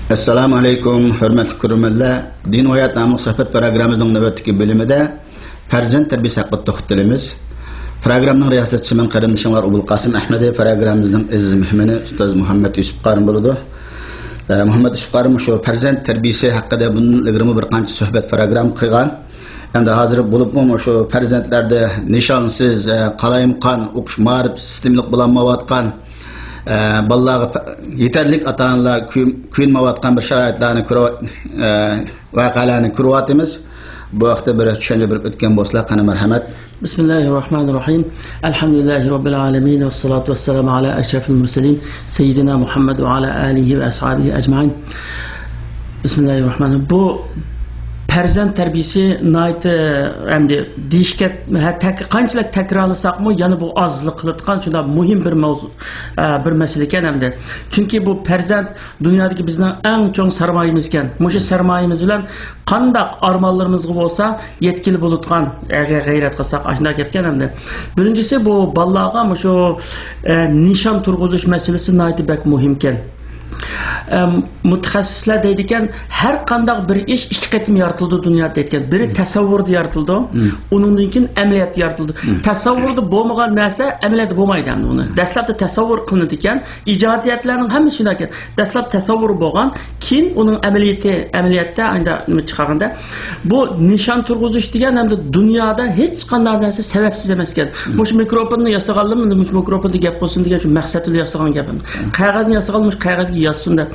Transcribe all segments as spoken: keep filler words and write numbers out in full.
ئەسسالامۇ ئەلەيكۇم، ھۆرمەتلىك كۆرۈرمەنلەر. دىن ۋە ھايات ناملىق سۆھبەت پروگراممىمىزنىڭ نۆۋەتتىكى بۆلۈمىدە پەرزەنت تەربىيىسى ھەققىدە توختىلىمىز. پروگراممىنىڭ رىياسەتچىسى مەن قېرىندىشىڭلار ئوبۇلقاسىم ئەھمىدى، پروگراممىمىزنىڭ ئەزىز مېھمىنى ئۇستاز مۇھەممەد يۈسۈپ قارىم بولىدۇ. ئە، مۇھەممەد يۈسۈپ قارىم شۇ پەرزەنت تەربىيىسى ھەققىدە بۇندىن ئىلگىرىمۇ بىر قانچە سۆھبەت پروگرامما قىلغان. ئەمدى ھازىر بولۇپمۇ شۇ پەرزەنتلەردە نىشانسىز، ئە، قالايمىقان ئوقۇش مائارىپ سىستېمىلىق بولالمايۋاتقان، ئە، بالىلارغا پە-، يېتەرلىك ئاتا-ئانىلار كۆيۈن-، كۆيۈنمەيۋاتقان بىر شارائىتلارنى كۆرۈۋات-، ئە، ۋەقەلەرنى كۆرۈۋاتىمىز. بۇ ھەقتە بىر چۈشەنچە بېرىپ ئۆتكەن بولسىلا، قېنى، مەرھەمەت. بسم الله الرحمن الرحيم. الحمد لله رب العالمين والصلاة والسلام على أشرف المرسلين سيدنا محمد وعلى آله وأصحابه أجمعين. بسم الله الرحمن الرحيم. بۇ پەرزەنت تەربىيىسى ناھايىتى، ئەمدى دېيىشكە، ھە، تەك-، قانچىلىك تەكرارلىساقمۇ، يەنە بۇ ئازلىق قىلىدىغان شۇنداق مۇھىم بىر مەۋزۇ، ئە، بىر مەسىلە ئىكەن ئەمدى. چۈنكى بۇ پەرزەنت دۇنيادىكى بىزنىڭ ئەڭ چوڭ سەرمايىمىز ئىكەن. مۇشۇ سەرمايىمىز بىلەن قانداق ئارمانلىرىمىزغا بولسا يەتكىلى بولىدىغان، ئەگەر غەيرەت قىلساق، ئاشۇنداق گەپكەن ئەمدى. بىرىنچىسى، بۇ بالىلارغا مۇشۇ، ئە، نىشان تۇرغۇزۇش مەسىلىسى ناھايىتى بەك مۇھىمكەن. ئەم، مۇتەخەسسىسلەر دەيدىكەن، ھەر قانداق بىر ئىش ئىككى قېتىم يارىتىلىدۇ دۇنيادا دەيدىكەن. بىرى تەسەۋۋۇردا يارىتىلىدۇ، ئۇنىڭدىن كېيىن ئەمەلىيەتتە يارىتىلىدۇ. تەسەۋۋۇردا بولمىغان نەرسە ئەمەلىيەتتە بولمايدۇ ئەمدى ئۇنى. دەسلەپتە تەسەۋۋۇر قىلىنىدىكەن، ئىجادىيەتلەرنىڭ ھەممىسى شۇنداق ئىكەن. دەسلەپ تەسەۋۋۇر بولغان، كېيىن ئۇنىڭ ئەمەلىيىتى، ئەمەلىيەتتە ئايدا نېمە چىقارغاندا، بۇ نىشان تۇرغۇزۇش دېگەن ئەمدى دۇنيادا ھېچقانداق نەرسە سەۋەبسىز ئەمەسكەن. مۇشۇ مىكروفوننى ياسىغانلىرىمۇ، مۇشۇ مىكروفوندا گەپ قىلسۇن دېگەن شۇ مەقسەت بىلەن ياسىغان گەپ. قەغەزنى ياسىغانلار مۇشۇ قەغەزگە يازسۇن دەپ.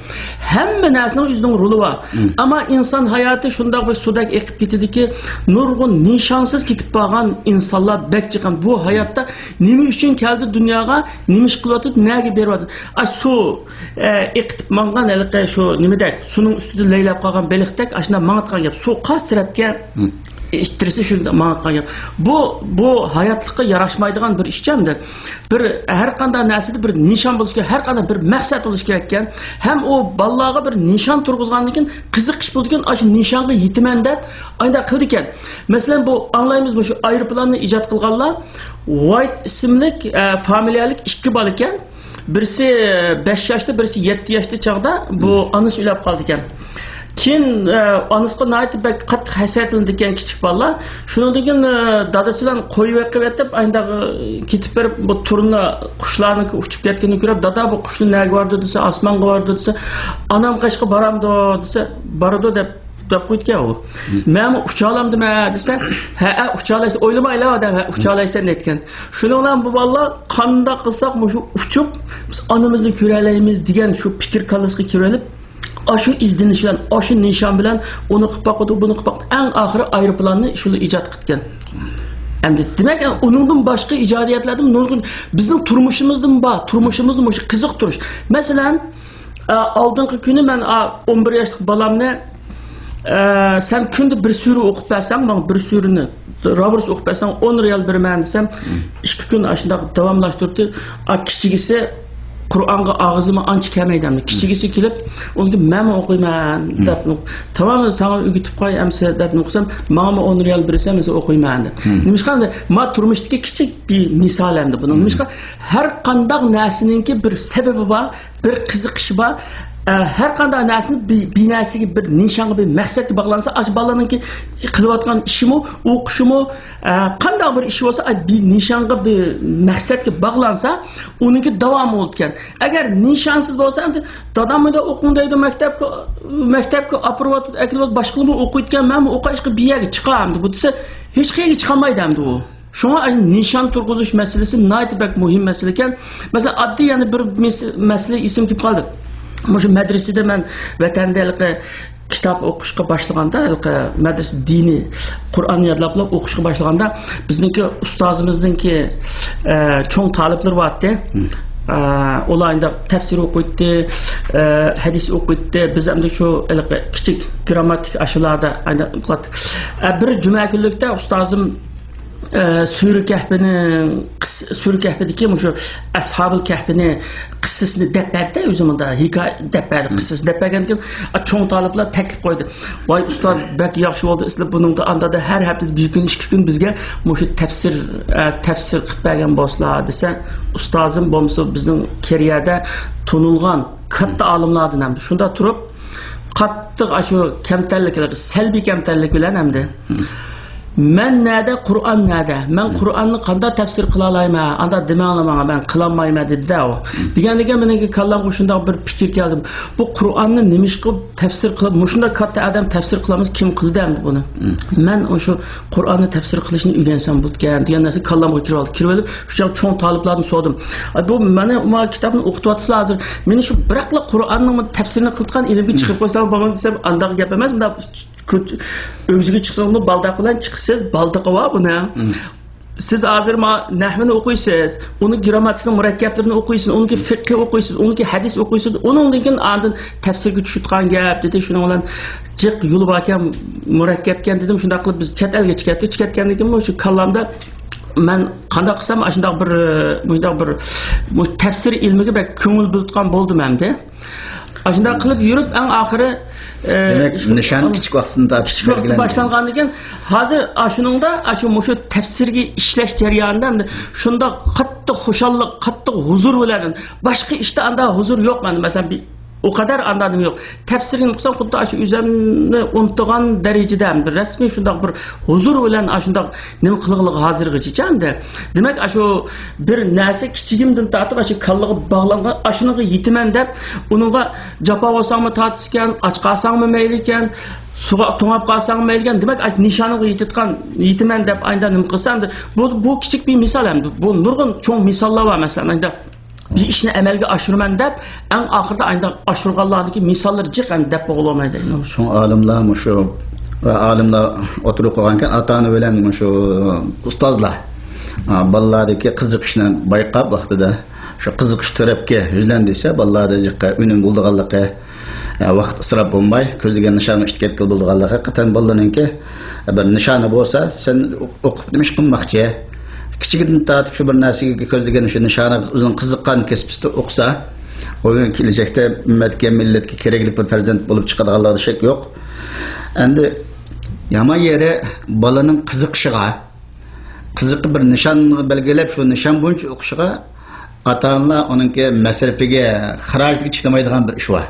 ھەممە نەرسىنىڭ ئۆزىنىڭ رولى بار. ئەمما ئىنسان ھاياتى شۇنداق بىر سۇدەك ئېقىپ كېتىدىكى، نۇرغۇن نىشانسىز كېتىپ بارغان ئىنسانلار بەك جىق. بۇ ھاياتتا نېمە ئۈچۈن كەلدى دۇنياغا، نېمە ئىش قىلىۋاتىدۇ، نەگە بېرىۋاتىدۇ؟ ئا، سۇ، ئە، ئېقىتىپ ماڭغان ھېلىقى شۇ نېمىدەك، سۇنىڭ ئۈستىدە لەيلەپ قالغان بېلىقتەك، ئاشۇنداق ماڭىدىغان گەپ. سۇ قايسى تەرەپكە ئىتتىرسە، شۇنداق ماڭىدىغان گەپ. بۇ، بۇ ھاياتلىققا ياراشمايدىغان بىر ئىش ئەمدى. بىر، ھەر قانداق نەرسىدە بىر نىشان بولۇشى كېرەك، ھەر قانداق بىر مەقسەت بولۇشى كېرەككەن. ھەم ئۇ بالىلارغا بىر نىشان تۇرغۇزغاندىن كېيىن قىزىقىش بولىدىكەن، ئاشۇ نىشانغا يېتىمەن دەپ ئانداق قىلىدىكەن. مەسىلەن، بۇ ئاڭلايمىز، مۇشۇ ئايروپىلاننى ئىجاد قىلغانلار ۋايت ئىسىملىك، ئە، فامىلىيەلىك ئىككى بالا ئىكەن. بىرسى بەش ياشتا، بىرسى يەتتە ياشتا چاغدا بۇ ئانىسى ئۆلۈپ قالىدىكەن. كېيىن، ئە، ئانىسىغا ناھايىتى بەك قاتتىق ھەسرەتلىنىدىكەن كىچىك بالىلار. شۇنىڭدىن كېيىن، ئە، دادىسى بىلەن قويۇۋېقىپ ئەتىپ، ئاينداق، ئە، كېتىپ بېرىپ، بۇ تۇرنا قۇشلارنىڭكى ئۇچۇپ كەتكىنىنى كۆرۈپ، دادا، بۇ قۇشنى نەگە بارىدۇ دېسە، ئاسمانغا بارىدۇ دېسە، ئانام قېشىغا بارامدۇ دېسە، بارىدۇ دەپ، دەپ قويدىكەن ئۇ. مەنمۇ ئۇچالامدىمەن دېسە، ھەئە، ئۇچالايسەن، ئويلىمايلا ئادەم، ھە، ئۇچالايسەن دەيدىكەن. شۇنىڭ بىلەن بۇ بالىلار قانداق قىلساق مۇشۇ ئۇچۇپ، بىز ئانىمىزنى كۆرەلەيمىز دېگەن شۇ پىكىر كاللىسىغا كىرىۋېلىپ، ئاشۇ ئىزدىنىش بىلەن، ئاشۇ نىشان بىلەن ئۇنى قىلىپ باقىدۇ، بۇنى قىلىپ باقىدۇ. ئەڭ ئاخىرى ئايروپىلاننى شۇلا ئىجاد قىلغان. ئەمدى دېمەك، ئۇنىڭدىن باشقا ئىجادىيەتلەردىمۇ نۇرغۇن، بىزنىڭ تۇرمۇشىمىزدىمۇ بار، تۇرمۇشىمىزنى مۇشۇ قىزىقتۇرۇش. مەسىلەن، ئە، ئالدىنقى كۈنى مەن، ئا، ئون بىر ياشلىق بالامنى، ئە، سەن كۈندە بىر سۈرە ئوقۇپ بەرسەڭ، ماڭا بىر سۈرىنى، رابۇرس ئوقۇپ بەرسەڭ، ئون رىيال بېرىمەن دېسەم، ئىككى كۈن ئاشۇنداق داۋاملاشتۇردى. ئا، كىچىكىسى قۇرئانغا ئاغزىمۇ ئانچە كەلمەيدۇ ئەمدى. كىچىكىسى كېلىپ، ئۇنىڭ كېيىن مەنمۇ ئوقۇيمەن دەپ، تامام ساڭا ئۆگىتىپ قوي ئەمسە دەپ ئوقۇسام، ماڭىمۇ ئون رىيال بېرىسەن، مەن ئوقۇيمەن دەپ. نېمىشقا ئەمدى؟ ما تۇرمۇشتىكى كىچىك بىر مىسال ئەمدى بۇنىڭ. نېمىشقا؟ ھەر قانداق نەرسىنىڭكى بىر سەۋەبى بار، بىر قىزىقىشى بار. ئە، ھەر قانداق نەرسىنى بىر، بىر نەرسىگە، بىر نىشانغا، بىر مەقسەتكە باغلانسا، ئاشۇ بالىنىڭكى قىلىۋاتقان ئىشىمۇ، ئوقۇشىمۇ، ئە، قانداق بىر ئىش بولسا، ئە، بىر نىشانغا، بىر مەقسەتكە باغلانسا، ئۇنىڭكى داۋامى بولىدىكەن. ئەگەر نىشانسىز بولسا، ئەمدى دادام مۇنداق ئوقۇڭ دەيدۇ، مەكتەپكە، مەكتەپكە ئاپىرىۋاتىدۇ، ئەكېلىۋاتىدۇ، باشقىلارمۇ ئوقۇيدىكەن، مەنمۇ ئوقۇي، ئىشقىلىپ بىر يەرگە چىقاي ئەمدى بۇ دېسە، ھېچقايەرگە چىقالمايدۇ ئەمدى ئۇ. شۇڭا نىشان تۇرغۇزۇش مەسىلىسى ناھايىتى بەك مۇھىم مەسىلە ئىكەن. مەسىلەن، ئاددىي يەنە بىر مىس-، مەسىلە ئېسىمگە كېلىپ قالدى. مۇشۇ مەدرىسىدە مەن ۋەتەندە ھېلىقى كىتاب ئوقۇشقا باشلىغاندا، ھېلىقى مەدرىسە دىنىي قۇرئان يادلاپلا ئوقۇشقا باشلىغاندا، بىزنىڭكى ئۇستازىمىزنىڭكى، ئە، چوڭ تالىپلىرى بارتتى. ئە، ئۇلار ئەمدى تەپسىر ئوقۇيتتى، ئە، ھەدىس ئوقۇيتتى. بىز ئەمدى شۇ ھېلىقى كىچىك گرامماتىك ئاشۇلاردا ئەمدى ئوقۇتتۇق. ئە، بىر جۈمە كۈنلۈكتە ئۇستازىم ئە، سۈرە كەھپىنىڭ قىس-، سۈرە كەھپىدىكى مۇشۇ ئەسھابىل كەھپىنى قىسسىسىنى دەپ بەردى-دە، ئۆزى مۇنداق ھېكايە دەپ بەردى، قىسسىسىنى دەپ بەرگەندىن كېيىن، ئا، چوڭ تالىپلار تەكلىپ قويدى. ۋاي ئۇستاز، بەك ياخشى بولدى، سىلەر بۇنىڭدا ئاندا-دا ھەر ھەپتىدە بىر كۈن، ئىككى كۈن بىزگە مۇشۇ تەپسىر، ئە، تەپسىر قىلىپ بەرگەن بولسىلا دېسە، ئۇستازىم بولمىسا بىزنىڭ كېرىيەدە تونۇلغان كاتتا ئالىملاردىن ھەم شۇنداق تۇرۇپ، قاتتىق ئاشۇ كەمتەرلىك، سەلبىي كەمتەرلىك بىلەن ئەمدى. مەن نەدە، قۇرئان نەدە؟ مەن قۇرئاننى قانداق تەپسىر قىلالايمەن؟ ئاندا دېمەڭلار ماڭا، مەن قىلالمايمەن دېدى-دە ئۇ. دېگەندىكىن مېنىڭكى كاللامغا شۇنداق بىر پىكىر كەلدى. بۇ قۇرئاننى نېمىشقا تەپسىر قىلىپ، مۇشۇنداق كاتتا ئادەم تەپسىر قىلالمىسا، كىم قىلدى ئەمدى بۇنى؟ مەن شۇ قۇرئاننى تەپسىر قىلىشنى ئۆگەنسەم بولىدىكەن دېگەن نەرسە كاللامغا كىرىۋالدى. كىرىۋېلىپ، شۇ چاغ چوڭ تالىپلاردىن سورىدىم. ئاي، بۇ مانا ما كىتابنى ئوقۇتۇۋاتىسىلەر ھازىر. مېنى شۇ بىراقلا قۇرئاننىڭ تەپسىرىنى قىلىدىغان ئىلىمگە چىقىپ قويساڭ بولغان دېسەم، ئانداق گەپ ئەمەس. مۇنداق كۆت-، ئۆگزىگە چىقسىڭىزمۇ بالداق بىلەن چىقىسىز، بالدىقى بار بۇنىڭ. سىز ھازىر ما نەھۋىنى ئوقۇيسىز، ئۇنىڭ گىرامماتىكىسىنىڭ مۇرەككەپلىرىنى ئوقۇيسىز، ئۇنىڭكى فىقھى ئوقۇيسىز، ئۇنىڭكى ھەدىس ئوقۇيسىز، ئۇنىڭدىن كېيىن ئاندىن تەپسىرگە چۈشىدىغان گەپ دېدى. شۇنىڭ بىلەن جىق يولى باركەن، مۇرەككەپكەن دېدىم. شۇنداق قىلىپ بىز چەت ئەلگە چىقەتتۇق. چىقەتكەندىن كېيىن شۇ كاللامدا مەن قانداق قىلسام، ئاشۇنداق بىر، مۇشۇنداق بىر، مۇشۇ تەپسىر ئىلمىگە بەك كۆڭۈل بۆلىدىغان بولدۇم ئەمدى. ئاشۇنداق قىلىپ يۈرۈپ، ئەڭ ئاخىرى، ئە، دېمەك، شۇ نىشان كىچىك ۋاقتىدىن تارتىپ كىچىك ۋاقىتتا بەلگىلەنگەن. باشلانغاندىن كېيىن، ھازىر ئاشۇنىڭدا، ئاشۇ مۇشۇ تەپسىرگە ئىشلەش جەريانىدا ئەمدى شۇنداق قاتتىق خۇشاللىق، قاتتىق ھۇزۇر بىلەن، باشقا ئىشتا ئاندا ھۇزۇر يوق مەندە. مەسىلەن، بىر ئۇ قەدەر ئاندا نېمە يوق. تەپسىرگە نېمە قىلسام، خۇددى ئاشۇ ئۆزۈمنى ئۇنتۇغان دەرىجىدە بىر رەسمىي شۇنداق بىر ھۇزۇر بىلەن ئاشۇنداق نېمە قىلغىلىغا ھازىرغىچە ئەمدى. دېمەك، ئاشۇ بىر نەرسە كىچىكىمدىن تارتىپ ئاشۇ كاللىغا باغلانغان، ئاشۇنىڭغا يېتىمەن دەپ، ئۇنىڭغا جاپا بولساڭمۇ تارتىسىكەن، ئاچ قالساڭمۇ مەيلىكەن، سۇغا توڭاپ قالساڭمۇ مەيلىكەن. دېمەك، ئاشۇ نىشانىغا يېتىدىغان، يېتىمەن دەپ ئايدا نېمە قىلسا ئەمدى. بۇ، بۇ كىچىك بىر مىسال ئەمدى. بۇ نۇرغۇن چوڭ مىساللار بار، مەسىلەن، ئايدا. بىر ئىشنى ئەمەلگە ئاشۇرىمەن دەپ، ئەڭ ئاخىرىدا ئاينداق ئاشۇرغانلاردىكى مىساللىرى جىق ئەمدى دەپ بولغىلى بولمايدۇ. شۇڭا ئالىملار مۇشۇ، ئالىملار ئوتتۇرىغا قويغانكەن، ئاتا-ئانا بىلەن مۇشۇ ئۇستازلار، ئا، بالىلاردىكى قىزىقىشنى بايقاپ ۋاقتىدا، شۇ قىزىقىش تەرەپكە يۈزلەندۈرسە، بالىلاردا جىق ئۈنۈم بولىدىغانلىقى، ئە، ۋاقىت ئىسراپ بولماي، كۆزلىگەن نىشانغا يېتىپ كەتكىلى بولىدىغانلىقى، قېتىم بالىنىڭكى بىر نىشانى بولسا، سەن ئوقۇپ نېمە ئىش قىلماقچى؟ كىچىكىدىن تارتىپ شۇ بىر نەرسىگە كۆزلىگەن شۇ نىشانىغا ئۆزىنىڭ قىزىققان كەسپىدە ئوقۇسا، ئۇ كېلەچەكتە ئۈممەتكە، مىللەتكە كېرەكلىك بىر پەرزەنت بولۇپ چىقىدىغانلىقىدا شەك يوق. ئەمدى يامان يېرى بالىنىڭ قىزىقىشىغا، قىزىقى بىر نىشاننى بەلگىلەپ، شۇ نىشان بويىچە ئوقۇشىغا ئاتا-ئانىلار ئۇنىڭكى مەسرىپىگە، خىراجىتىگە چىدىمايدىغان بىر ئىش بار.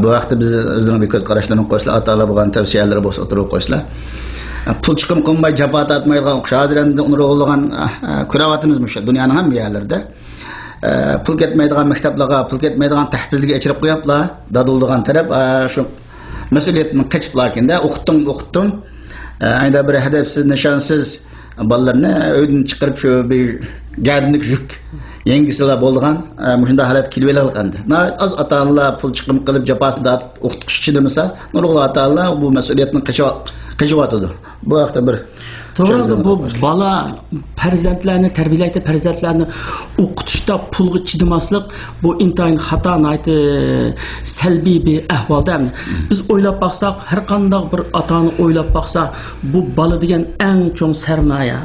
بۇ ھەقتە بىز ئۆزلىرىنىڭ بىر كۆز قاراشلىرىنى قويسىلا، ئاتا-ئانىلار بولغان تەۋسىيەلىرى بولسا ئوتتۇرىغا قويسىلا. پۇل چىقىم قىلماي جاپا تارتمايدىغان ئوخشاش. ھازىر ئەمدى نۇرغۇنلىغان، كۆرۈۋاتىمىز مۇشۇ دۇنيانىڭ ھەممە يەرلىرىدە. پۇل كەتمەيدىغان مەكتەپلەرگە، پۇل كەتمەيدىغان تەھپىزلىككە ئەچىرىپ قويۇپلا، دادۇلدىغان تەرەپ، شۇ مەسئۇلىيەتتىن قېچىپلاكىن-دە، ئوقۇتتۇڭ، ئوقۇتتۇڭ. ئە، ئەينى بىر ھەدەپسىز، نىشانسىز بالىلىرىنى ئۆيدىن چىقىرىپ، شۇ بىر گەدىنلىك يۈك يەڭگىسىلا بولىدىغان، ئە، مۇشۇنداق ھالەتكە كېلىۋېلىۋاتقانىدى. ناھايىتى ئاز ئاتا-ئانىلار پۇل چىقىم قىلىپ، جاپاسىنى تارتىپ ئوقۇتقۇچى چىدىمىسا، نۇرغۇن ئاتا-ئانىلار بۇ مەسئۇلىيەتتىن قېچىۋا-، قېچىۋاتىدۇ. بۇ ھەقتە بىر توغرا، بۇ بالا پەرزەنتلەرنى تەربىيەلەشتە، پەرزەنتلەرنى ئوقۇتۇشتا پۇلغا چىدىماسلىق، بۇ ئىنتايىن خاتا، ناھايىتى سەلبىي بىر ئەھۋالدا. بىز ئويلاپ باقساق، ھەر قانداق بىر ئاتا-ئانا ئويلاپ باقسا، بۇ بالا دېگەن ئەڭ چوڭ سەرمايە.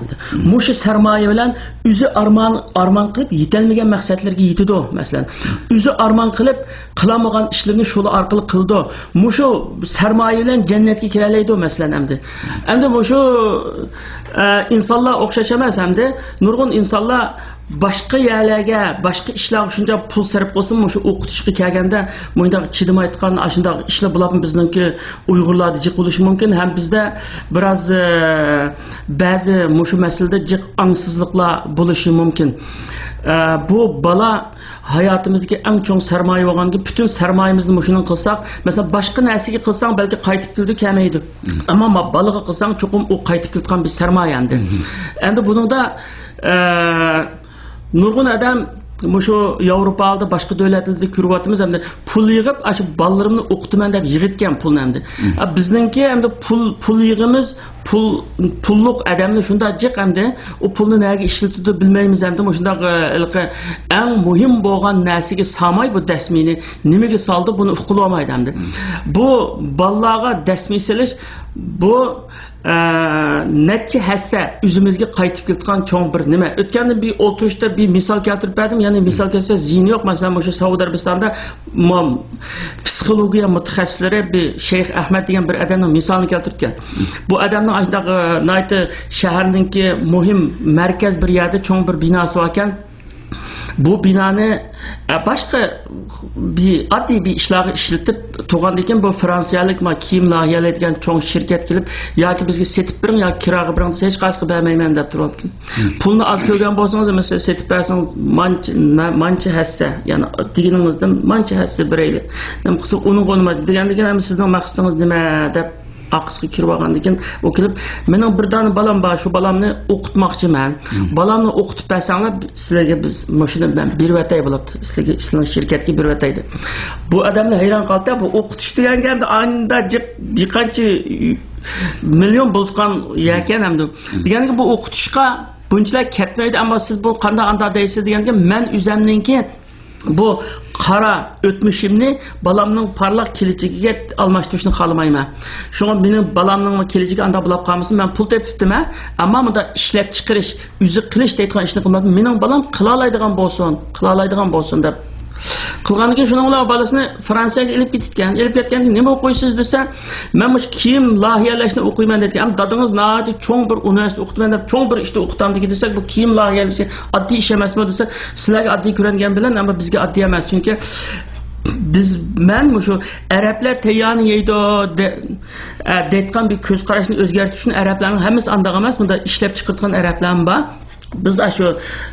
مۇشۇ سەرمايە بىلەن ئۆزى ئارمان، ئارمان قىلىپ يېتەلمىگەن مەقسەتلىرىگە يېتىدۇ، مەسىلەن. ئۆزى ئارمان قىلىپ قىلالمىغان ئىشلىرىنى شۇلار ئارقىلىق قىلىدۇ. مۇشۇ سەرمايە بىلەن جەننەتكە كىرەلەيدۇ، مەسىلەن، ئەمدى. ئەمدى مۇشۇ، ئە، ئىنسانلار ئوخشاش ئەمەس، ئەمدى نۇرغۇن ئىنسانلار باشقا يەرلەرگە، باشقا ئىشلارغا شۇنچە پۇل سەرپ قىلسىمۇ، مۇشۇ ئوقۇتۇشقا كەلگەندە مۇنداق چىدىمايدىغان ئاشۇنداق ئىشلار بولۇپمۇ بىزنىڭكى ئۇيغۇرلاردا جىق بولۇشى مۇمكىن. ھەم بىزدە بىراز، ئە، بەزى مۇشۇ مەسىلىدە جىق ئاڭسىزلىقلار بولۇشى مۇمكىن. ئە، بۇ بالا ھاياتىمىزدىكى ئەڭ چوڭ سەرمايە بولغاندىكىن، پۈتۈن سەرمايىمىزنى مۇشۇنىڭغا قىلساق، مەسىلەن، باشقا نەرسىگە قىلساڭ، بەلكى قايتىپ كېلىدۇ، كەلمەيدۇ. ئەمما ما-، بالىغا قىلساڭ، چوقۇم ئۇ قايتىپ كېلىدىغان بىر سەرمايە ئەمدى. ئەمدى بۇنىڭدا، ئە، نۇرغۇن ئادەم مۇشۇ ياۋروپادا، باشقا دۆلەتلەردە كۆرۈۋاتىمىز، ئەمدى پۇل يىغىپ، ئاشۇ بالىلىرىمنى ئوقۇتىمەن دەپ يىغىدىكەن پۇلنى ئەمدى. ئە، بىزنىڭكى ئەمدى پۇل، پۇل يىغىمىز، پۇل، پۇللۇق ئادەمنى شۇنداق جىق ئەمدى، ئۇ پۇلنى نەگە ئىشلىتىدۇ بىلمەيمىز ئەمدى، مۇشۇنداق، ئە، ھېلىقى ئەڭ مۇھىم بولغان نەرسىگە سالماي بۇ دەسمىنى نېمىگە سالدى، بۇنى ئۇققىلى بولمايدۇ ئەمدى. بۇ بالىلارغا دەسمى سېلىش، بۇ، ئە، نەچچە ھەسسە ئۆزىمىزگە قايتىپ كېلىدىغان چوڭ بىر نېمە. ئۆتكەندە بىر ئولتۇرۇشتا بىر مىسال كەلتۈرۈپ بەردىم، يەنە مىسال كەلتۈرسە زىيىنى يوق. مەسىلەن، مۇشۇ سەئۇدى ئەرەبىستاندا مۇ-، پسىخولوگىيە مۇتەخەسسىسلىرى بىر شەيخ ئەھمەد دېگەن بىر ئادەمنىڭ مىسالىنى كەلتۈرۈپتىكەن. بۇ ئادەمنىڭ ئاشۇنداق، ئە، ناھايىتى شەھەرنىڭكى مۇھىم مەركەز بىر يەردە چوڭ بىر بىناسى باركەن. بۇ بىنانى، ئە، باشقا بىر ئاددىي بىر ئىشلارغا ئىشلىتىپ تۇرغاندىن كېيىن، بۇ فرانسىيەلىك ما كىيىم لايىھەلەيدىگەن چوڭ شىركەت كېلىپ، ياكى بىزگە سېتىپ بېرىڭ ياكى كىراغا بېرىڭ دېسە، ھېچقايسىغا بەرمەيمەن دەپ تۇرۇۋاتىدىكەن. پۇلنى ئاز كۆرگەن بولسىڭىز، مەسىلەن، سېتىپ بەرسىڭىز، مانچە، نە-، مانچە ھەسسە، يەنى دېگىنىڭىزدىن مانچە ھەسسە بېرەيلى. نېمە قىلسا، ئۇنىڭغا ئۇنىمايدۇ. دېگەندىن كېيىن، ئەمدى سىزنىڭ مەقسىتىڭىز نېمە دەپ ئارقىسىغا كىرىۋالغاندىن كېيىن، ئۇ كېلىپ، مېنىڭ بىر دانە بالام بار، شۇ بالامنى ئوقۇتماقچىمەن. بالامنى ئوقۇتۇپ بەرسەڭلار، سىلەرگە بىز مۇشۇنى مەن بېرىۋەتەي بولاپتۇ. سىلەرگە، سىلەرنىڭ شىركەتكە بېرىۋەتەي دەپ. بۇ ئادەملەر ھەيران قالدى. بۇ ئوقۇتۇش دېگەن گەپتە ئاندا جىق، بىر قانچە مىليون بولىدىغان يەكەن ئەمدى. دېگەنكى بۇ ئوقۇتۇشقا بۇنچىلار كەتمەيدۇ، ئەمما سىز بۇ قانداق ئاندا دەيسىز دېگەنكى، مەن ئۆزەمنىڭكى بۇ قارا ئۆتمۈشۈمنى بالامنىڭ پارلاق كېلىچىكىگە ئالماشتۇرۇشنى خالىمايمەن. شۇڭا مېنىڭ بالامنىڭ كېلىچىكى ئانداق بولاپ قالمىسۇن، مەن پۇل تېپىپتىمەن، ئەمما مۇنداق ئىشلەپچىقىرىش، ئۆزى قىلىش دەيدىغان ئىشنى قىلماپتىمەن. مېنىڭ بالام قىلالايدىغان بولسۇن، قىلالايدىغان بولسۇن دەپ قىلغاندىن كېيىن، شۇنىڭ بىلەن بالىسىنى فرانسىيەگە ئېلىپ كېتىدىكەن. ئېلىپ كەتكەندىن كېيىن، نېمە ئوقۇيسىز دېسە، مەن مۇشۇ كىيىم لايىھەلەشنى ئوقۇيمەن دەيدىكەن. ئەمما دادىڭىز ناھايىتى چوڭ بىر ئۇنىۋېرسىتېتتا ئوقۇتىمەن دەپ، چوڭ بىر ئىشتا ئوقۇتامدىكى دېسەك، بۇ كىيىم لايىھەلىشى ئاددىي ئىش ئەمەسمۇ دېسە، سىلەرگە ئاددىي كۆرۈنگەن بىلەن، ئەمما بىزگە ئاددىي ئەمەس. چۈنكى بىز، مەن مۇشۇ ئەرەبلەر تەييارنى يەيدۇ دە-، ئە، دەيدىغان بىر كۆز قاراشنى ئۆزگەرتىش ئۈچۈن، ئەرەبلەرنىڭ ھەممىسى ئانداق ئەمەس، مۇنداق ئىشلەپ چىقىرىدىغان ئەرەبلەرمۇ بار. بىز ئاشۇ،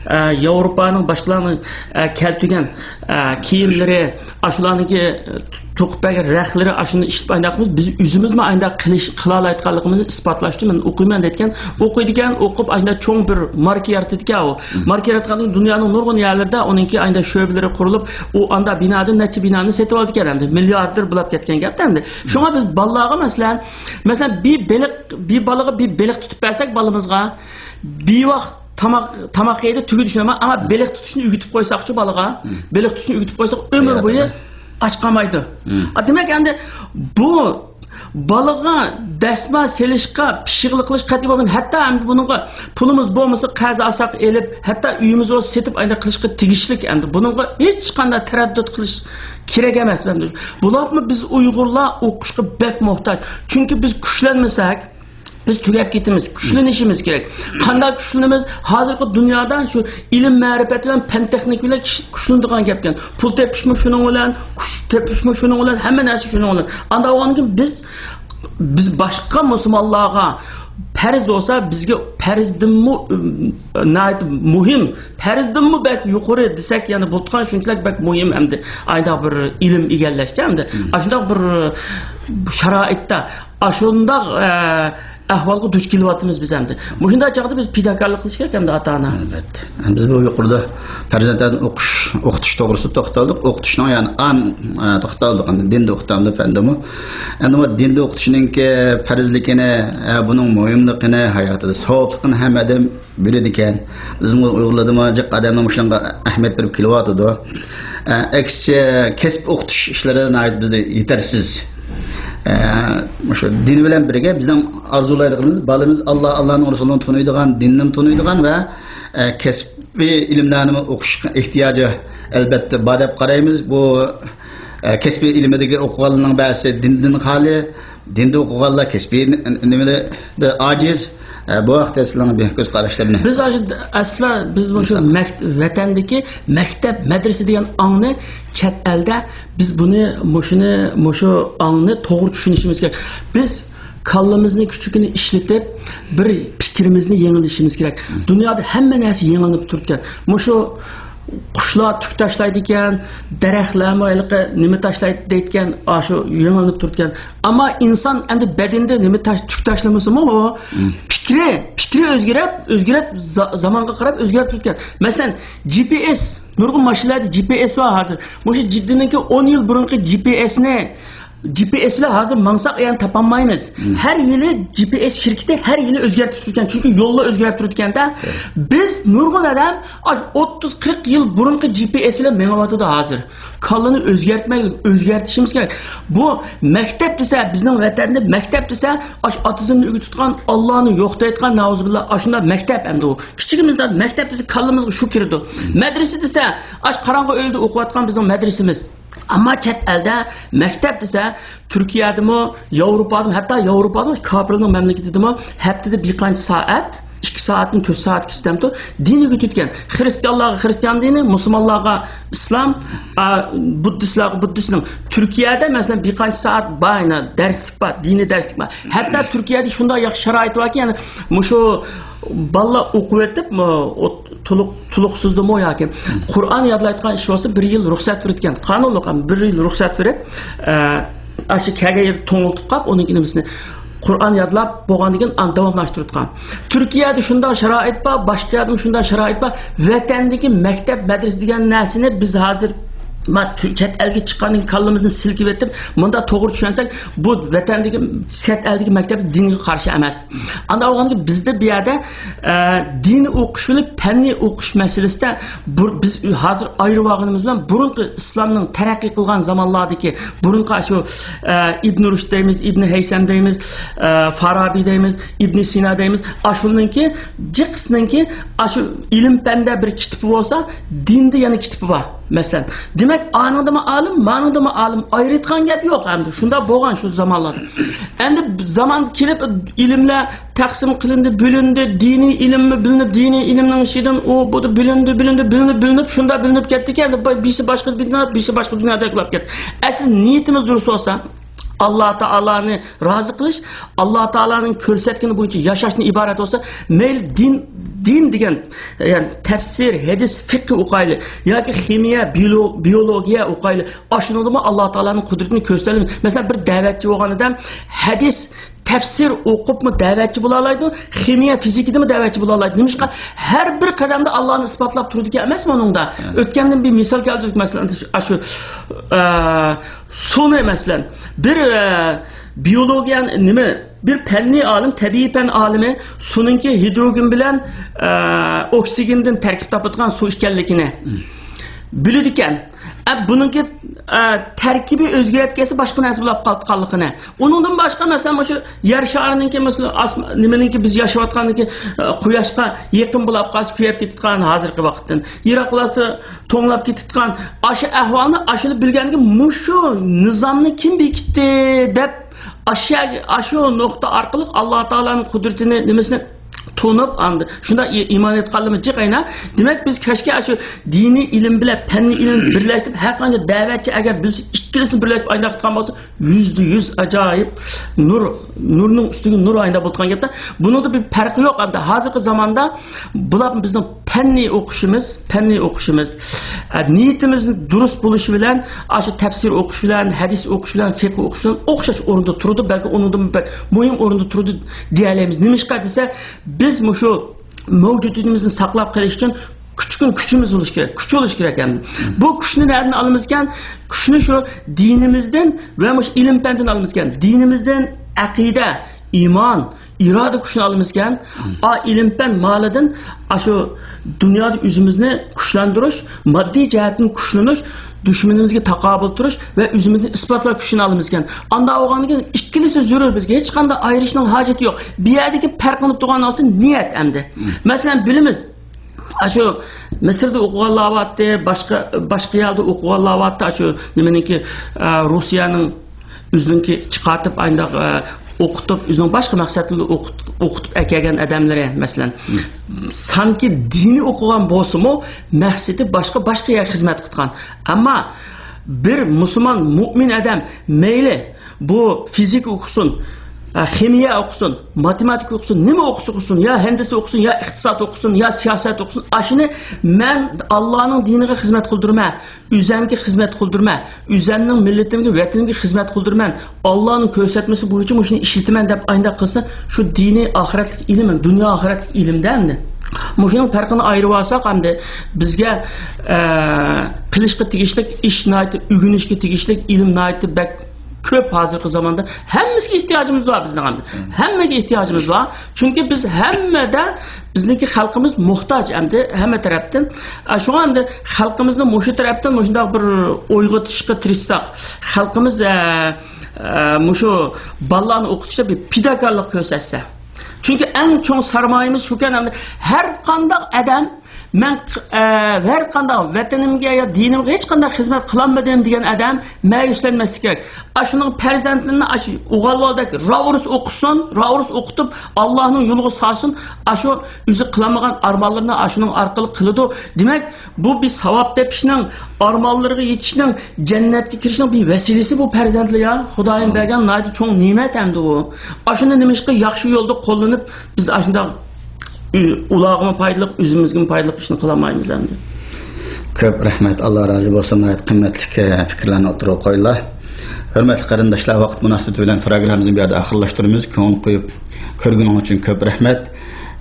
ئە، ياۋروپانىڭ، باشقىلارنىڭ، ئە، كەلتۈرگەن، ئە، كىيىملىرى، ئاشۇلارنىڭكى، ئە، توقۇپ بەرگەن رەختلىرى، ئاشۇنى ئىشلىتىپ ئانداق قىلىمىز. بىز ئۆزىمىزمۇ ئانداق قىلىش، قىلالايدىغانلىقىمىزنى ئىسپاتلاش ئۈچۈن مەن ئوقۇيمەن دەيدىكەن. ئوقۇيدىكەن، ئوقۇپ ئانداق چوڭ بىر ماركا يارىتىدىكەن ئۇ. ماركا ياراتقاندىن كېيىن دۇنيانىڭ نۇرغۇن يەرلىرىدە ئۇنىڭكى ئانداق شۆبىلىرى قۇرۇلۇپ، ئۇ ئانداق بىنادىن نەچچە بىنانى سېتىۋالىدىكەن ئەمدى. مىلياردېر بولاپ كەتكەن گەپتە ئەمدى. شۇڭا بىز بالىلارغا، مەسىلەن، مەسىلەن، بىر بېلىق، بىر بالىغا بىر بېلىق تۇتۇپ بەرسەك بالىمىزغا، بىر ۋاق تاماق، تاماق يەيدۇ، تۈگىدى، شۇنداقمۇ؟ ئەمما بېلىق تۇتۇشنى ئۆگىتىپ قويساقچۇ بالىغا، بېلىق تۇتۇشنى ئۆگىتىپ قويساق، ئۆمۈر بويى ئاچ قالمايدۇ. ئا، دېمەك، ئەمدى بۇ بالىغا دەسمال سېلىشقا، پىششىق قىلىش قەتئىي بولمايدۇ. ھەتتا ئەمدى بۇنىڭغا پۇلىمىز بولمىسا، قەرز ئالساق ئېلىپ، ھەتتا ئۆيىمىز بولسا سېتىپ، ئانداق قىلىشقا تېگىشلىك ئەمدى. بۇنىڭغا ھېچقانداق تەرەددۇت قىلىش كېرەك ئەمەس ئەمدى. بولۇپمۇ بىز ئۇيغۇرلار ئوقۇشقا بەك موھتاج. چۈنكى بىز كۈچلەنمىسەك، بىز تۈگەپ كېتىمىز. كۈچلىنىشىمىز كېرەك. قانداق كۈچلىنىمىز؟ ھازىرقى دۇنيادا شۇ ئىلىم-مەرىپەت بىلەن پەن-تېخنىكا بىلەن كىشى كۈچلىنىدىغان گەپكەن. پۇل تېپىشمۇ شۇنىڭ بىلەن، كۈچ تېپىشمۇ شۇنىڭ بىلەن، ھەممە نەرسە شۇنىڭ بىلەن. ئانداق بولغاندىن كېيىن بىز، بىز باشقا مۇسۇلمانلارغا پەرز بولسا، بىزگە پەرزدىنمۇ، ئىم، ناھايىتى مۇھىم، پەرزدىنمۇ بەك يۇقىرى دېسەك، يەنە بولىدىغان، شۇنچىلىك بەك مۇھىم ئەمدى ئانداق بىر ئىلىم ئىگىلەشچە ئەمدى. ئاشۇنداق بىر شارائىتتا، ئاشۇنداق، ئە، ئەھۋالغا دۇچ كېلىۋاتىمىز بىز ئەمدى. مۇشۇنداق چاغدا بىز پىداكارلىق قىلىش كېرەك ئەمدى ئاتا-ئانا. ئەلۋەتتە. بىز بۇ يۇقىرىدا پەرزەنتلەرنى ئوقۇش، ئوقۇتۇش توغرىسىدا توختالدۇق. ئوقۇتۇشنىڭ يەنى ئام، ئە، توختالدۇق. ئەمدى دىندا ئوقۇتامدۇ، پەندىمۇ. ئەمدى بۇ دىندا ئوقۇتۇشنىڭكى پەرزلىكىنى، ئە، بۇنىڭ مۇھىملىقىنى، ھاياتىدا ساۋابلىقىنى ھەممە ئادەم بىلىدىكەن. بىزمۇ ئۇيغۇرلاردىمۇ جىق ئادەمنىڭ مۇشۇنىڭغا ئەھمىيەت بېرىپ كېلىۋاتىدۇ. ئە، ئەكسىچە، كەسىپ ئوقۇتۇش ئىشلىرى ناھايىتى بىزدە يېتەرسىز. ئە، مۇشۇ دىن بىلەن بىرگە بىزنىڭ ئارزۇلايدىغىنىمىز، بالىمىز ئاللا، ئاللانىڭ رەسۇلىنى تونۇيدىغان، دىننىمۇ تونۇيدىغان ۋە، ئە، كەسپىي ئىلىملەرنىمۇ ئوقۇش ئېھتىياجى ئەلبەتتە بار دەپ قارايمىز. بۇ، ئە، كەسپىي ئىلمىدىكى ئوقۇغانلارنىڭ بەزىسى دىندىن خالىي، دىندا ئوقۇغانلار كەسپىي ن-، نېمىلەردە ئاجىز. ئە، بۇ ھەقتە سىلەرنىڭ بىر كۆز قاراشلىرىنى. بىز ئاشۇ ئەسلا بىز مۇشۇ مەكت-، ۋەتەندىكى مەكتەپ، مەدرىسە دېگەن ئاڭنى چەت ئەلدە بىز بۇنى، مۇشۇنى، مۇشۇ ئاڭنى توغرا چۈشىنىشىمىز كېرەك. بىز كاللىمىزنى، كۈچىكىنى ئىشلىتىپ، بىر پىكرىمىزنى يېڭىلىشىمىز كېرەك. دۇنيادا ھەممە نەرسە يېڭىلىنىپ تۇرىدىكەن. مۇشۇ قۇشلار تۈك تاشلايدىكەن، دەرەخلەرمۇ ھېلىقى نېمە تاشلايدۇ دەيدىكەن، ئاشۇ يېڭىلىنىپ تۇرىدىكەن. ئەمما ئىنسان ئەمدى بەدىنىدە نېمە تاش-، تۈك تاشلىمىسىمۇ، ئۇ پىكرى، پىكرى ئۆزگىرىپ، ئۆزگىرىپ، زا-، زامانغا قاراپ ئۆزگىرىپ تۇرىدىكەن. مەسىلەن، جى پى ئېس، نۇرغۇن ماشىنىلاردا جى پى ئېس بار ھازىر. مۇشۇ جىددىينىڭكى ئون يىل بۇرۇنقى جى پى ئېسنى، جى پى ئېس بىلەن ھازىر ماڭساق، يەنە تاپالمايمىز. ھەر يىلى جى پى ئېس شىركىتى ھەر يىلى ئۆزگەرتىپ تۇرىدىكەن، چۈنكى يوللار ئۆزگىرىپ تۇرىدىكەندە. بىز نۇرغۇن ئادەم ئاشۇ ئوتتۇز، قىرىق يىل بۇرۇنقى جى پى ئېس بىلەن مېڭىۋاتىدۇ ھازىر. كاللىنى ئۆزگەرتمەي، ئۆزگەرتىشىمىز كېرەك. بۇ مەكتەپ دېسە، بىزنىڭ ۋەتەندە مەكتەپ دېسە، ئاشۇ ئاتىزمنى ئۆگىتىدىغان، ئاللانى يوقىتىدىغان، نەئۇزۇبىللا، ئاشۇنداق مەكتەپ ئەمدى ئۇ. كىچىكىمىزدە مەكتەپ دېسە، كاللىمىزغا شۇ كىرىدۇ. مەدرىسە دېسە، ئاشۇ قاراڭغۇ ئۆيدە ئوقۇۋاتقان بىزنىڭ مەدرىسىمىز. ئەمما چەت ئەلدە مەكتەپ دېسە، تۈركىيەدىمۇ، ياۋروپادىمۇ، ھەتتا ياۋروپادىمۇ، كاپىرنىڭ مەملىكىتىدىمۇ ھەپتىدە بىر قانچە سائەت، ئىككى سائەتتىن تۆت سائەتكىچە دەمتۇ دىنىگە تۈتكەن. خرىستىيانلارغا خرىستىيان دىنى، مۇسۇلمانلارغا ئىسلام، ئا، بۇددىستلارغا بۇددىست دىنى. تۈركىيەدە، مەسىلەن، بىر قانچە سائەت بار، يەنە دەرسلىك بار، دىنىي دەرسلىك بار. ھەتتا تۈركىيەدە شۇنداق ياخشى شارائىت باركى، يەنى مۇشۇ بالىلار ئوقۇۋېتىپ، مۇ-، ئوت-، تولۇق، تولۇقسىزدىمۇ ياكى قۇرئان يادلايدىغان ئىش بولسا، بىر يىل رۇخسەت بېرىدىكەن. قانۇنلۇق ھەم بىر يىل رۇخسەت بېرىپ، ئە، ئاشۇ كەلگەن يىل توڭلىتىپ قاپ، ئۇنىڭ نېمىسىنى، قۇرئان يادلاپ بولغاندىن كېيىن ئاندىن داۋاملاشتۇرۇۋاتقان. تۈركىيەدە شۇنداق شارائىت بار، باشقا يەردىمۇ شۇنداق شارائىت بار. ۋەتەندىكى مەكتەپ، مەدرىسە دېگەن نەرسىنى بىز ھازىر، ما-، تۈ-، چەت ئەلگە چىققاندىن كېيىن كاللىمىزنى سىلكىۋېتىپ، مۇنداق توغرا چۈشەنسەك، بۇ ۋەتەندىكى، چەت ئەلدىكى مەكتەپ دىنغا قارشى ئەمەس. ئانداق بولغاندىكىن بىزدە بۇ يەردە، ئە، دىنىي ئوقۇش بىلەن پەننىي ئوقۇش مەسىلىسىدە بۇ، بىز ھازىر ئايرىۋالغىنىمىز بىلەن بۇرۇنقى ئىسلامنىڭ تەرەققىي قىلغان زامانلاردىكى بۇرۇنقى شۇ، ئە، ئىبن رۇشد دەيمىز، ئىبن ھەيسەم دەيمىز، ئە، فارابى دەيمىز، ئىبن سىنا دەيمىز، ئاشۇلىنىڭكى جىقىسىنىڭكى ئاشۇ ئىلىم پەندە بىر كىتابى بولسا، دىندا يەنە كىتابى بار، مەسىلەن. دېمەك، ئانىڭدىمۇ ئالىم، مانىڭدىمۇ ئالىم، ئايرىيدىغان گەپ يوق ئەمدى. شۇنداق بولغان شۇ زامانلاردا. ئەمدى زامان كېلىپ، ئىلىملەر تەقسىم قىلىندى، بۆلۈندى، دىنىي ئىلىممۇ بۆلۈنۈپ، دىنىي ئىلىمنىڭ ئىچىدىن ئۇ، بۇ بۆلۈندى، بۆلۈندى، بۆلۈنۈپ، بۆلۈنۈپ، شۇنداق بۆلۈنۈپ كەتتىكى، ئەمدى بىرسى باشقا دۇنيا، بىرسى باشقا دۇنيادا بولۇپ كەتتى. ئەسلى نىيىتىمىز دۇرۇس بولسا، ئاللا تائالانى رازى قىلىش، ئاللا تائالانىڭ كۆرسەتكىنى بويىچە ياشاشتىن ئىبارەت بولسا، مەيلى دىن، دىن دېگەن، يەنى تەپسىر، ھەدىس، فىقھى ئوقۇيلى ياكى خىمىيە، بىيولو-، بىيولوگىيە ئوقۇيلى، ئاشۇنىڭدىمۇ ئاللا تائالانىڭ قۇدرىتىنى كۆرسىتەلەيمىز. مەسىلەن، بىر دەۋەتچى بولغان ئادەم ھەدىس، تەپسىر ئوقۇپمۇ دەۋەتچى بولالايدۇ، خىمىيە، فىزىكىدىمۇ دەۋەتچى بولالايدۇ. نېمىشقا؟ ھەر بىر قەدەمدە ئاللانى ئىسپاتلاپ تۇرىدىكەن ئەمەسمۇ ئۇنىڭدا. ئۆتكەندىن بىر مىسال كەلتۈردۇك، مەسىلەن، ئاشۇ، ئە، سۇنى، مەسىلەن، بىر، ئە، بىيولوگىيە نېمە، بىر پەننىي ئالىم، تەبىئىي پەن ئالىمى سۇنىڭكى ھىدروگېن بىلەن، ئە، ئوكسىگېندىن تەركىب تاپىدىغان سۇ ئىكەنلىكىنى بىلىدىكەن. ئە، بۇنىڭكى، ئە، تەركىبى ئۆزگىرىپ كەتسە، باشقا نەرسە بولۇپ قالىدىغانلىقىنى. ئۇنىڭدىن باشقا، مەسىلەن، مۇشۇ يەر شارىنىڭكى، مەسىلەن، ئاسما-، نېمىنىڭكى، بىز ياشاۋاتقاننىڭكى، ئە، قۇياشقا يېقىن بولاپ قالسا، كۆيۈپ كېتىدىغان ھازىرقى ۋاقىتتىن. يىراق بولسا، توڭلاپ كېتىدىغان. ئاشۇ ئەھۋالنى، ئاشۇنى بىلگەندىن كېيىن، مۇشۇ نىزامنى كىم بېكىتتى دەپ، ئاشۇ، ئاشۇ نۇقتا ئارقىلىق ئاللا تائالانىڭ قۇدرىتىنى، نېمىسىنى تونۇپ، ئاندىن شۇنداق ئى-، ئىمان ئېيتقانلىرىمىز جىق ئەينە. دېمەك، بىز كەچكە ئاشۇ دىنىي ئىلىم بىلەن پەننىي ئىلىم بىرلەشتۈرۈپ، ھەر قانچە دەۋەتچى ئەگەر بىلسە، ئىككىلىسىنى بىرلەشتۈرۈپ ئاينداق قىلغان بولسا، يۈزدە يۈز ئاجايىپ نۇر، نۇرنىڭ ئۈستىگە نۇر ئاينىدا بولىدىغان گەپتە. بۇنىڭدا بىر پەرقى يوق. ئەمدى ھازىرقى زاماندا بۇلار بىزنىڭ پەننىي ئوقۇشىمىز، پەننىي ئوقۇشىمىز، ئە، نىيىتىمىزنىڭ دۇرۇس بولۇشى بىلەن، ئاشۇ تەپسىر ئوقۇش بىلەن، ھەدىس ئوقۇش بىلەن، فىقھى ئوقۇش بىلەن ئوخشاش ئورۇندا تۇرىدۇ، بەلكى ئۇنىڭدىن بەك مۇھىم ئورۇندا تۇرىدۇ دېيەلەيمىز. نېمىشقا دېسە، بىز مۇشۇ مەۋجۇدىيىتىمىزنى ساقلاپ قېلىش ئۈچۈن كۈچكىن كۈچىمىز بولۇشى كېرەك، كۈچ بولۇشى كېرەك ئەمدى. بۇ كۈچنى نەدىن ئالىمىزكەن؟ كۈچنى شۇ دىنىمىزدىن ۋە مۇشۇ ئىلىم پەندىن ئالىمىزكەن. دىنىمىزدىن ئەقىدە، ئىمان، ئىرادە كۈچىنى ئالىمىزكەن. ئا، ئىلىم پەن مالىدىن ئاشۇ دۇنيادا ئۆزىمىزنى كۈچلەندۈرۈش، ماددىي جەھەتتىن كۈچلىنىش، دۈشمىنىمىزگە تاقابىل تۇرۇش ۋە ئۆزىمىزنى ئىسپاتلاش كۈچىنى ئالىمىزكەن. ئانداق بولغاندىن كېيىن ئىككىلىسى زۆرۈر بىزگە. ھېچقانداق ئايرىشنىڭ ھاجىتى يوق. بۇ يەردىكى پەرقلىنىپ تۇرغان نەرسە نىيەت ئەمدى. مەسىلەن، بىلىمىز. ئاشۇ مىسىردا ئوقۇغانلار بارتتى، باشقا، باشقا يەردە ئوقۇغانلار بارتتى. ئاشۇ نېمىنىڭكى، ئە، روسىيەنىڭ ئۆزىنىڭكى چىقارتىپ، ئانداق، ئە، ئوقۇتۇپ، ئۆزىنىڭ باشقا مەقسەتلىرىدە ئوقۇت-، ئوقۇتۇپ ئەكەلگەن ئادەملىرى، مەسىلەن. سانكى دىنىي ئوقۇغان بولسىمۇ، مەقسىتى باشقا، باشقا يەرگە خىزمەت قىلغان. ئەمما بىر مۇسۇلمان، مۇئمىن ئادەم مەيلى بۇ فىزىكا ئوقۇسۇن، ئە، خىمىيە ئوقۇسۇن، ماتېماتىكا ئوقۇسۇن، نېمە ئوقۇسا ئوقۇسۇن، يا ھەندىسە ئوقۇسۇن، يا ئىقتىساد ئوقۇسۇن، يا سىياسەت ئوقۇسۇن، ئاشۇنى مەن ئاللانىڭ دىنىغا خىزمەت قىلدۇرىمەن، ئۆزەمگە خىزمەت قىلدۇرىمەن، ئۆزەمنىڭ مىللىتىمگە، ۋەتىنىمگە خىزمەت قىلدۇرىمەن، ئاللانىڭ كۆرسەتمىسى بويىچە مۇشۇنى ئىشلىتىمەن دەپ ئاينداق قىلسا، شۇ دىنىي ئاخىرەتلىك ئىلىم، دۇنيا ئاخىرەتلىك ئىلىمدە ئەمدى. مۇشۇنىڭ پەرقىنى ئايرىۋالساق ئەمدى بىزگە، ئە، قىلىشقا تېگىشلىك ئىش ناھايىتى، ئۆگىنىشكە تېگىشلىك ئىلىم ناھايىتى بەك كۆپ ھازىرقى زاماندا. ھەممىسىگە ئېھتىياجىمىز بار بىزنىڭ ھازىر. ھەممىگە ئېھتىياجىمىز بار. چۈنكى بىز ھەممىدە، بىزنىڭكى خەلقىمىز موھتاج ئەمدى ھەممە تەرەپتىن. ئە، شۇڭا ئەمدى خەلقىمىزنى مۇشۇ تەرەپتىن مۇشۇنداق بىر ئويغىتىشقا تىرىشساق، خەلقىمىز، ئە، ئە، مۇشۇ بالىلارنى ئوقۇتۇشتا بىر پىداكارلىق كۆرسەتسە. چۈنكى ئەڭ چوڭ سارمايىمىز شۇكەن، ئەمدى ھەر قانداق ئادەم مەن، ئە، ھەر قانداق ۋەتىنىمگە يا دىنىمغا ھېچقانداق خىزمەت قىلالمىدىم دېگەن ئادەم مەيۈسلەنمەسلىكى كېرەك. ئاشۇنىڭ پەرزەنتىنى ئاشۇ ئوغۇل بالىدەك راۋۇرۇس ئوقۇسۇن، راۋۇرۇس ئوقۇتۇپ، ئاللانىڭ يولىغا سالسۇن. ئاشۇ ئۆزى قىلالمىغان ئارمانلىرىنى ئاشۇنىڭ ئارقىلىق قىلىدۇ. دېمەك، بۇ بىر ساۋاب تېپىشنىڭ، ئارمانلىرىغا يېتىشنىڭ، جەننەتكە كىرىشنىڭ بىر ۋەسىلىسى بۇ پەرزەنتلەر يا. خۇدايىم بەرگەن ناھايىتى چوڭ نېمەت ئەمدى ئۇ. ئاشۇنى نېمىشقا ياخشى يولدا قوللىنىپ، بىز ئاشۇنداق ئۇ-، ئۇلارغىمۇ پايدىلىق، ئۆزىمىزگىمۇ پايدىلىق ئىشنى قىلالمايمىز ئەمدى. كۆپ رەھمەت، ئاللا رازى بولسۇن، ناھايىتى قىممەتلىك، ئە، پىكىرلەرنى ئوتتۇرىغا قويدۇلار. ھۆرمەتلىك قېرىنداشلار، ۋاقىت مۇناسىۋىتى بىلەن پروگراممىمىزنى بۇ يەردە ئاخىرلاشتۇرىمىز. كۆڭۈل قويۇپ كۆرگىنىڭ ئۈچۈن كۆپ رەھمەت.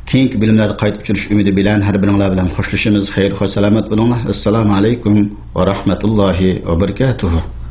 كېيىنكى بۆلۈملەردە قايتا ئۇچرىشىش ئۈمىدى بىلەن ھەر بىرىڭلار بىلەن خوشلىشىمىز. خەير، خوش، سالامەت بولۇڭلار. ئەسسالامۇ ئەلەيكۇم ۋە رەھمەتۇللاھى ۋە بەرىكاتۇھۇ.